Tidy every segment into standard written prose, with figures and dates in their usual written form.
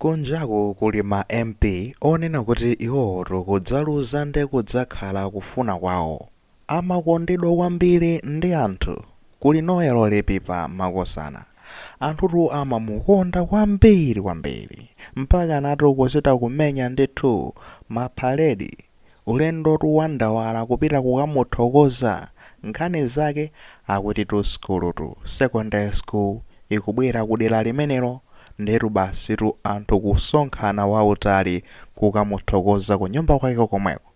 Kunjaku kuli ma MP onena kuti iwowotu kudzaluza nde kudzakhala kufuna kwawo. Amakondedwa kwambiri ndi anthu. Kuli Noel Lipipa makosana. Anthutu amamukonda kwambiri kwambiri. Mpakanatu kuchita kumenya ndithu ma parade. Ulendotu wa ndawala kupita kukamuthokoza. Nkhani zake akutitu sukulutu, secondary school ikubwera kudera limenelo ndetu basitu anthu kusonkhana wautali kukamuthokoza kunyumba kwake komweko.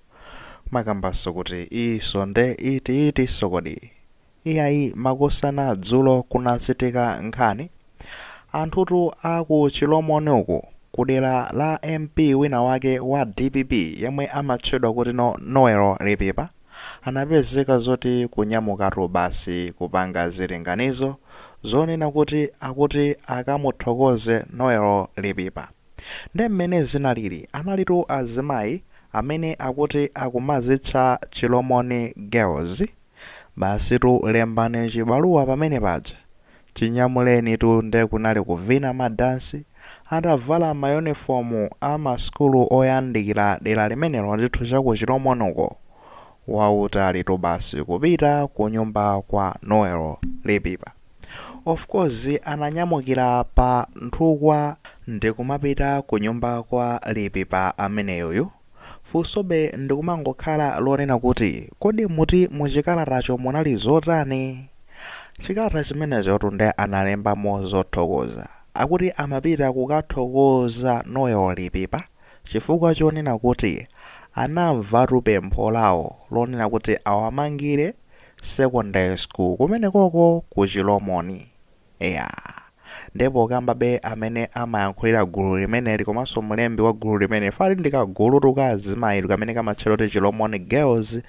Makambanso kuti iso nde iti itiso kodi. Iyayi makosana dzulo kunachitika nkhani. Anthutu aku Chilomoni uku kudera la MP wina wake wa DPP yemwe amatchedwa kuti Noel Lipipa anapezeka zoti kunyamukatu basi kupanga zilinganizo zonena kuti akuti akamuthokoze Noel Lipipa. Nde mmene zinalili analitu azimayi amene akuti akumazitcha Chilomoni Girls. Basitu lembani chibaluwa pamene paja. Chinyamulenitu nde kunali kuvina madansi atavala mayunifomu a masukulu oyandikira dera limenelo ndithu chaku Chilomoni uko. Wautalitu basi kupita kunyumba kwa Noel Lipipa. Of course ananyamukira pa nthukwa ndikumapita kunyumba kwa Lipipa ameneyoyu. Funsobe ndikumangokhala lonena kuti kodi muti muchikalatacho munali zotani? Chikalata chimenechotu nde analembamo zothokoza. Akuti amapita kukathokoza Noel Lipipa chifukwa chonena kuti anamvatu pempho lawo lonena kuti awamangire secondary school kumenekoko ku Chilomoni. Eya. Ndipo kambabe amene amayankhulira gulu limeneli komanso mlembi wa gulu limene fali ndi kagulutu ka azimayi kamene kamatchedwa kuti Chilomoni Girls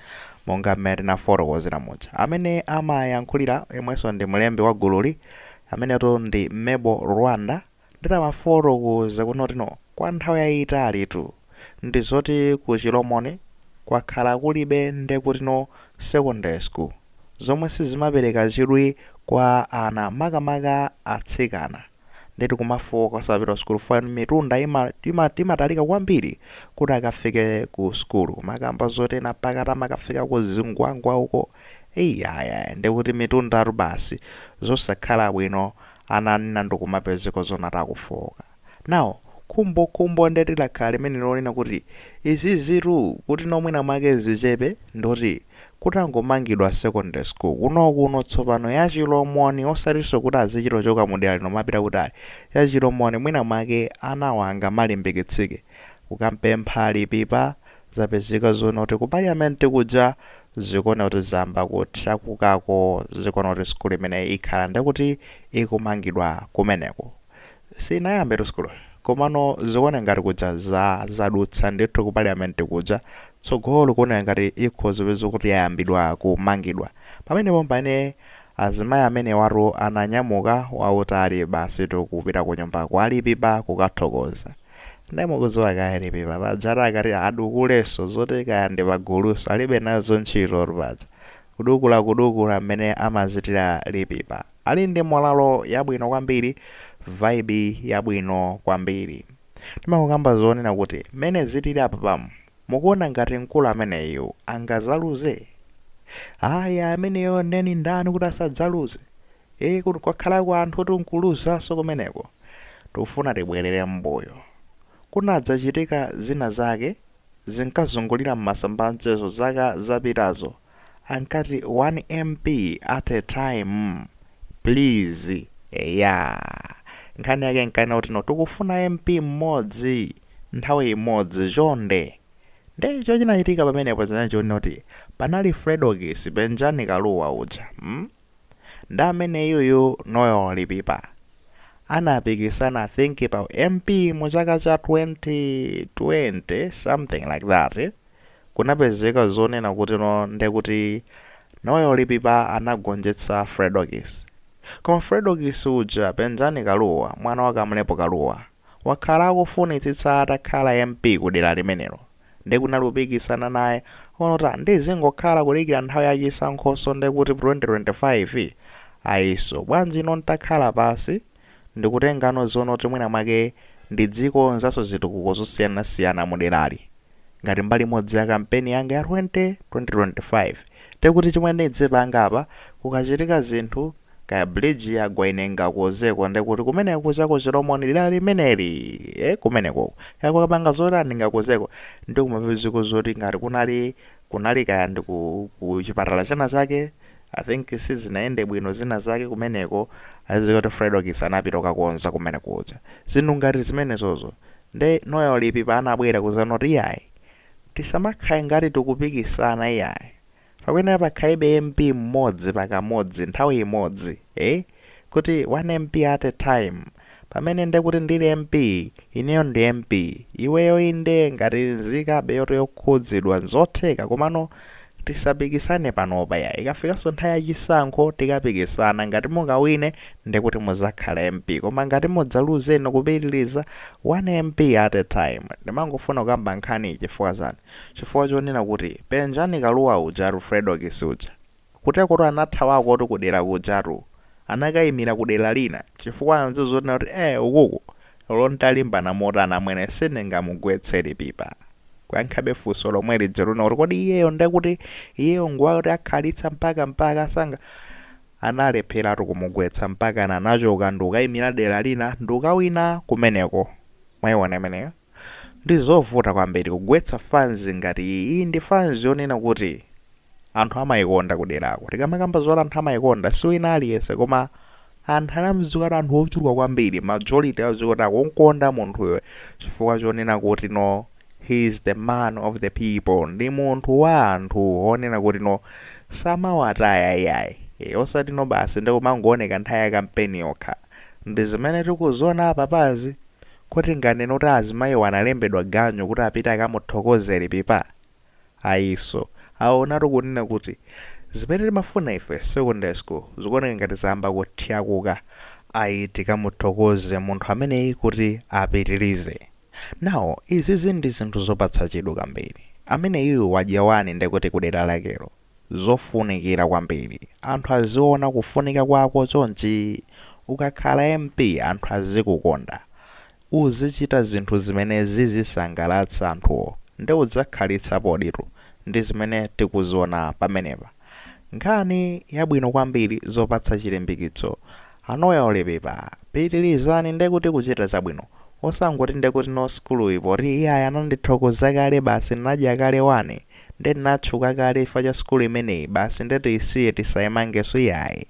monga mmene tinafotokozera muja. Amene amayankhulira yemwenso ndi mlembi wa gululi amenetu ndi Mebo Rwanda nditamafotokoza kunotino kwa nthawi yayitalitu ndi zoti ku Chilomoni kwakhala kulibe ndekutino secondary school zomwe sizimapereka chidwi kwa ana makamaka atsikana ndeti kumafoka osapita sukulu fa mitunda imatalika kwambiri kuti akafike ku sukulu makamba zoti ena pakati amakafika ku zingwangwa uko iyaya ndekuti mitundatu basi zosakhala bwino ana nina ndikumapezeka zonati akufoka. Now khumbokhumbo ndeti lakhala limene lonena kuti izizitu kuti nomwina mwake zichepe ndoti kutangomangidwa secondary school kuno tsopano ya Chilomoni osatinso kuti azichita choka mudera lino mapita kutali ya Chilomoni mwina mwake ana wanga malimbikitsike kukampempha Lipipa zapezeka zonoti ku parliament kuja zikuona kuti zamba kuthakukako zikuona kuti sukulu imene ikhala ndekuti ikumangidwa kumeneko. Sinayambe sukulu komano zikuona ngati kuja zadutsa ndithu ku parliament kuja tsogolo kuoneka ngati ikhoza kupeza kuti yayambidwa kumangidwa. Pamenepo pamene azimayi amene watu ananyamuka wautali basi kupita ku nyumba kwa Lipipa kukathokoza. Ndamukudziwa kaya Lipipa pajatu akati adukulenso zoti kaya ndi paguluso alibe nazo ntchito paja. Kudukula kudukula mmene amachitira Lipipa. Ali ndi morale yabwino kwambiri, vibe yabwino kwambiri. Timakukamba zonena kuti mmene zitili apapamu mukuona ngati mkulu ameneyu angazaluze? Aya ameneyo ndeni ndani kuti asadzaluze? Kuti kwakhalako anthu oti nkuluzanso kumeneko. Tikufuna tibwerere m'mbuyo. Kunadzachitika zina zake zinkazungulira m'masamba mchezo zaka zapitazo. Ankati 1 MP at a time please. Eya. Nkhani yake nkanena kuti no tikufuna MP mmodzi nthawi imodzi chonde. Ndecho chinachitika pamenepo chinacho kuti panali Fredokiss Benjani Kaluwa uja. Ndi amene yuyu Noel Lipipa anapikisana I think pa MP mu chaka cha 2020 something like that. Kunapezeka zonena kuti no ndekuti Noel Lipipa anagonjetsa Fredokiss. Koma Fredokiss uja Benjani Kaluwa mwana wa Kamlepo Kaluwa wakhala akufunitsitsa atakhala MP kudera limenelo. Ndikunali kupikisana naye onota ndizingokhala kudikira nthawi yachisankhoso ndekuti 2025 ayiso bwanji ino ntakhala pasi ndikutengano zonoti mwina mwake Ndidzikonzanso zitukuko zosiyanasiyana muderali ngati mbali imodzi ya kampeni yanga ya 2025. Tekuti chomwe ndidzipanga apa, kukachitika zinthu, kaya bridge yagwa, ine ngakozeko, ndekuti kumeneko chako Chilomoni, dera limeneli, kumeneko kaya kukapanga zotani, ngakozeko. Ndi kumapezeko zoti ngati kunali kaya ndi ku chipatala china chake, I think sizinayende bwino zina zake kumeneko, azikuti Fredokiss anapita kukakonza kumene kuja, zinthu ngati zimenezozo. Nde Noel Lipipa anabwera kuzanoti, "Iyayi, tisamakhale ngati tikupikisana, iyayi, pakuyenera pakhalibe MP mmodzi pakamodzi, nthawi imodzi, kuti one MP at a time. Pamene ndekuti ndili MP, ineyo ndi MP, iweyo inde ngati nzikabe yoti yokhudzidwa, nzotheka, komano tisapikisane panopa ya. Ikafikanso nthawi yachisankho tikapikisana. Ngati mungawine, ndekuti muzakhala MP, koma ngati mudzaluzeni, kupitiriza one MP at a time." Ndimangofuna kukamba nkhani chifukwa chani? Chifukwa chonena kuti Penjani Kaluwa uja, Fredokiss uja, kuteko anathawako tu kudera kujatu, anakayimira kudera lina chifukwa anzozoti kuti ukuku lontalimbana motana mwene sindingamugwetse Lipipa. Kuyankhabe funso lomwe lija luna kuti kodi iyeyo ndekuti iyeyo ngwakuti akhalitsa mpaka sanga analepheratu kumugwetsa, mpaka anachoka ndikukayimira dera lina ndikukawina kumeneko. Mwayiona imeneyo? Ndi zovuta kwambiri kugwetsa fans ngati iyi. Ndi fans yonena kuti anthu amayikonda kuderako. Tikamakamba zoti anthu amayikonda, si wina aliyense, koma anthu anamdziwa kuti anthu ochuluka kwambiri, majority adziwa kuti akunkonda munthuyo chifukwa chonena kuti no, he is the man of the people, ndi munthu wa anthu onena kuti no, samawataya iyayi. Osati no basi ndikumangooneka nthawi ya kampeni yokha. Ndi zimene tikuziona apapazi, kuti nganene kuti azimayiwo analembedwa ganyu kuti apite akamuthokoze Lipipa, ayiso aonatu kunena kuti zimene timafuna ife, secondary school zikuoneka ngati zayamba kuthyakuka, ayi, tikamuthokoze munthu ameneyi kuti apitirize nawo. Izizi ndi zinthu zopatsa chidwi kwambiri. Ameneyu wadya wani, ndekuti kudera lakelo zofunikira kwambiri, anthu aziona kufunika kwako. Chonchi ukakhala MP, anthu azikukonda, uzichita zinthu zimene zizisangalatsa anthuwo, ndi udzakhalitsa poditu. Ndi zimene tikuziona pamenepa, nkhani yabwino kwambiri zopatsa chilimbikitso. A Noel Lipipa, pitirizani ndekuti kuchita zabwino, osangoti ndekuti no, sukulu ipoti iyayi, anandithokoza kale, basi ndinadya kale wani, ndi ndinatchuka kale chifukwa cha sukulu imeneyi, basi ndeti isiye, tisayimangenso, iyayi.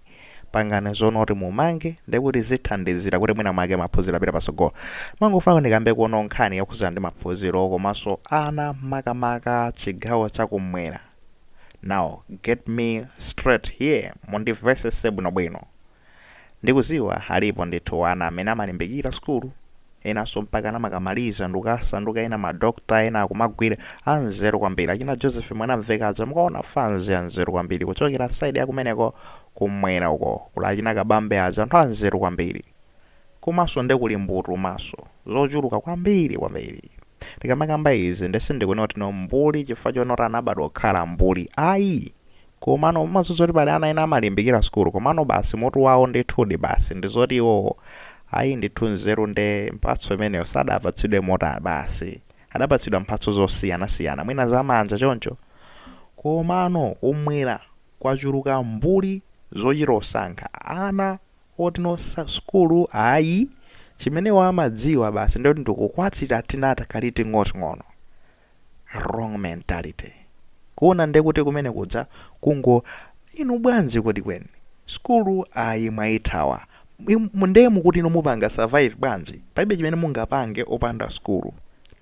Pangani zonoti mumange, ndekuti zithandizira kuti mwina mwake maphunziro apita patsogolo. Mangofuna ndikambe kuno nkhani yokhuzana ndi maphunziro komanso ana, makamaka chigawo chakumwera. Now get me straight here, mundimvesese bwinobwino. Ndikuziwa alipo ndithu ana amene amalimbikira sukulu, enanso mpaka namakamaliza ndikukasanduka ena madokta, ena akumagwira anzeru kwambiri, achina Joseph Mwanamvekaza. Mukaona fans anzeru kwambiri kuchokera side yakumeneko kumwera uko, kula achina Kabambe aja, anthu anzeru kwambiri. Komanso ndekuli mbutu maso zochuluka kwambiri kwambiri. Tikamakamba izi, ndesindikuona kuti no, mbuli chifukwa chonoti anabadwa kukhala mbuli, ayi. Komano umazuza kuti pali ana ena amalimbikira sukulu, komano basi mutu wawo ndithudi basi ndizoti iwowo ayi ndithu, nzeru nde mphatso imeneyo sadapatsidwe mota, basi adapatsidwa mphatso zosiyanasiyana, mwina zamanja choncho. Komano kumwera kwachuluka mbuli zochita osankha, ana oti no, sukulu ayi, chimenewo amadziwa basi ndikuti ndikukwatira tinata kali ting'oting'ono. Wrong mentality. Kuona ndekuti kumene kudza kungo inu bwanji kodi kweni sukulu ayi, mwayithawa, ndiye mukuti inu mupanga survive bwanji? Palibe chimene mungapange opanda sukulu,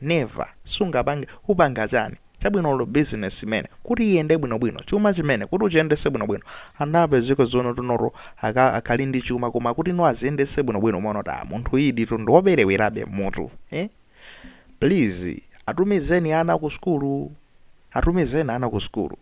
never. Sungapange, upanga chani chabwinolo? Business imene kuti iyende bwinobwino, chuma chimene kuti uchiyendese bwinobwino, anthu apezeka zono tunoto akhali ndi chuma, koma kuti ino aziyendese bwinobwino, umaona kuti ah, munthu iyi ndiwoperewerabe mutu, eh? Please, atumizeni ana ku sukulu, atumizeni ana ku sukulu.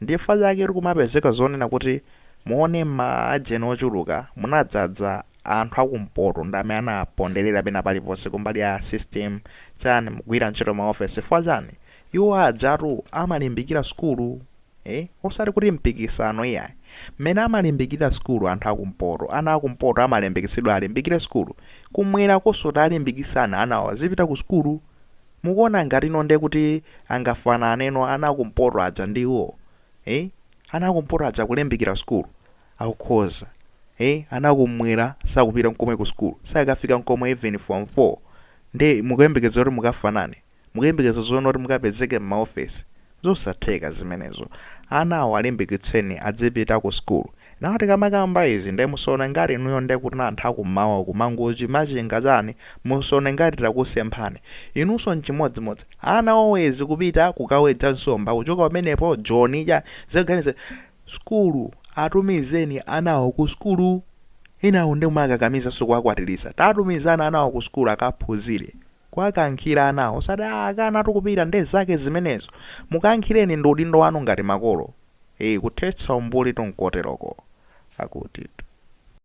Ndifa chake tikumapezeka zonena kuti muone maajeni ochuluka munadzadza anthu akumpoto, ndi amene anaponderera pena paliponse kumbali ya system chani, mugwira ntchito maofesi. Chifukwa chani? Iwo ajatu amalimbikira sukulu. Eh? Osati kuti mpikisano iyayi. Mmene amalimbikira sukulu anthu akumpoto, ana akumpoto amalimbikitsidwa alimbikire sukulu. Kumwera konso talimbikitsani anawo azipita ku sukulu. Mukuona ngati ino nde kuti angafananeno ana akumpoto aja ndi iwo? Eh? Ana akumpoto aja akulimbikira sukulu, akukhoza. Eh? Ana akumwera sakupita nkomwe ku sukulu, sakafika nkomwe even form 4. Nde mukuyembekeza kuti mukafanane? Mukuyembekeza zoona kuti mukapezeke m'maofesi? Zosatheka zimenezo. Anawo alimbikitseni adzipita ku school. Now tikamakamba izi nde musaone ngati inuyo nde kuti anthu akummawa uku Mangochi, Machinga chani, musaone ngati takusemphani. Inunso nchimodzimodzi. Ana always kupita kukawedza nsomba kuchoka pamenepo Joni chani, zaganiza sukulu atumizeni anawo ku sukulu. Enawo nde mumakakamizaso kuwakwatilisa. Tatumizani anawo ku sukulu akaphunzire. Kuwakankhira anawo osati aah akanatu kupita nde zake zimenezo. Mukankhireni ndi udindo wanu ngati makolo. Eee kuthetsa umbulitu nkoteroko. Akutitu.